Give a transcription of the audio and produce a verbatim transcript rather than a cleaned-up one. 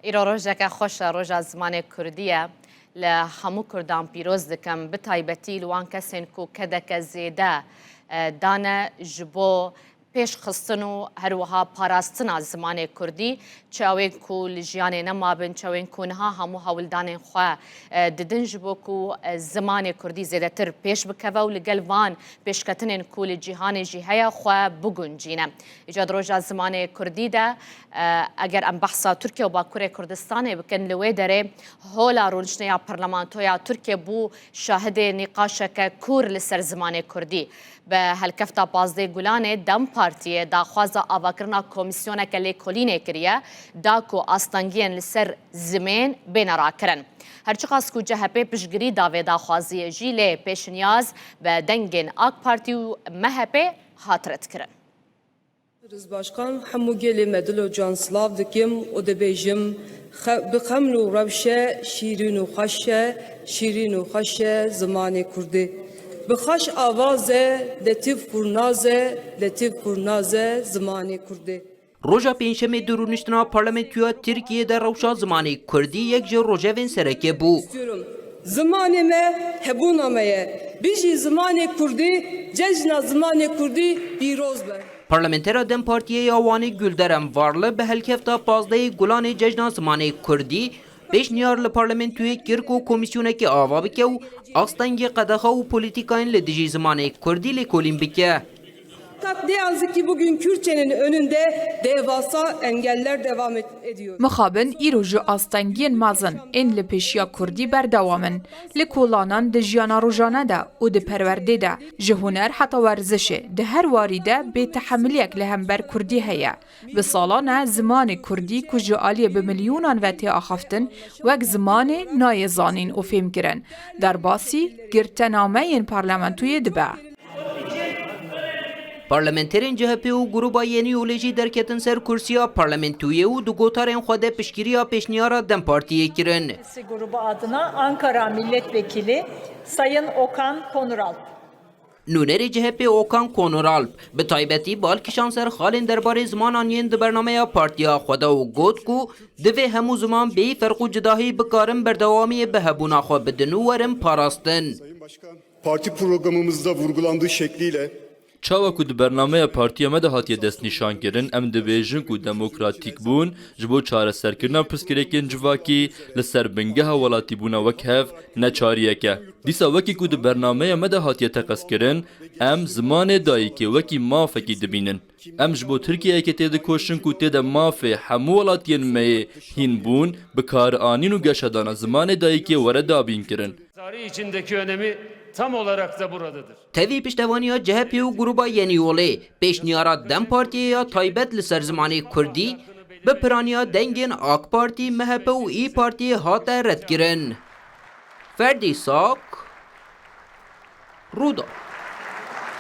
Îro rojeke xweş e, roja zimanê kurdî ye. Li hemû kurdan pîroz dikim, bi taybetî li wan kesên ku kedeke zêde, e, dane ji bo pêşxistin û her wiha parastina zimanê kurdî, çi ew ên ku li jiyanê nemabin, çi ew ên ku niha hemû hewldanên xwe, e, didin ji bo ku, e, zimanê kurdî zêdetir pêş bikeve û li gel van pêşketinên ku li cîhanê jî heye xwe biguncîne. Îca di roja zimanê kurdî de, e, eger em behsa Tirkiye û Bakurê Kurdistanê bikin, li wê derê hola rûniştineya Parlamentoya Tirkiye bû şahidê nîqaşeke kûr li ser zimanê kurdî. Bi helkefta pazdeh Gulanê DEM Partiyê daxwaza avakirina komîsyoneke lêkolînê kiriye, da ku astengiyên li ser zimên bêne rakirin. Her çiqas ku C H P piştgirî da vê daxwaziyê jî, lê pêşniyaz bi dengên AK Partî û M H P hat redkirin. Birêz Başkan, hemû gelê me dilo can silav dikim û dibêjim, xe-, bi xeml û rewş e, şîrîn û xweş e, şîrîn û xweş e zimanê kurdî. Bi xweş avaz e, letîf qurnaze, letîf qurnaze zimanê kurdî. Roja Pêncşemê di rûniştina Parlamentoya Tirkiyê de rewşa zimanê kurdî yek ji rojevên sereke bû. Zimanê me hebûna me ye. Bijî zimanê kurdî, cejna zimanê kurdî pîroz be. Parlamentera DEM Partiyê ya Wanê Gülderem Varlı bi helkefta pazdehê Gulanê cejna zimanê kurdî pêşniyar li parlamentoyê kir ku komîsyonekê ava bike û astengê qedexa û polîtîkayên li dijî zimanê kurdî lêkolîn bike. Fakat ne yazık ki bugün Kürtçenin önünde devasa engeller devam et-, ediyor. Mixabin îro ji astengiyên mezin ên li pêşiya kurdî berdewam in. Li kolanan di jiyana rojane de û di perwerdê de, ji huner heta werzişê, di her warî de bêtehemiliyek li hember kurdî heye. Bi salan e zimanê kurdî ku ji aliyê bi milyonan ve tê axaftin, wek zimanê nayê zanîn û fêmkirin, derbasî girtenameyên parlamentoyê dibe. Parlamenterên C H P û Gruba Yeni Yolê jî derketin ser kursiya parlamentoyê û di gotarên xwe de piştgiriya pêşniyara DEM Partiyê kirin. Grubu adına Ankara Milletvekili Sayın Okan Konuralp. Nûnerê C H P Okan Konuralp bi taybetî bal kişand ser xalên derbarê zimanan yên di bernameya partiya xwe de û got ku divê hemû ziman bêyî ferq û cudahî bikarin berdewamiyê bi hebûna xwe bidin û werin parastin. Parti programımızda vurgulandığı şekliyle Çawa ku di bernameya partiya me de hatiye destnîşankirin, em dibêjin ku demokratîkbûn ji bo çareserkirina pirsgirêkên civakî li ser bingeha welatîbûna wek hev neçariyek e. Dîsa wekî ku di bernameya me de hatiye teqezkirin, em zimanê dayikê wekî mafekî dibînin. Em ji bo Tirkiyeyekê têdikoşin ku tê de mafê hemû welatiyên me yê hînbûn, bikaranîn û geşedana zimanê dayikê were dabînkirin. Tarih içindeki önemi tam olarak da buradadır. Tevî piştevaniya C H P û Gruba Yeni Yolê, pêşniyara DEM Partiyê ya taybet li ser zimanê kurdî, bi piraniya dengên AK Partî, M H P û İYİ Partiyê hate redkirin. Ferdî Sak, Rûda.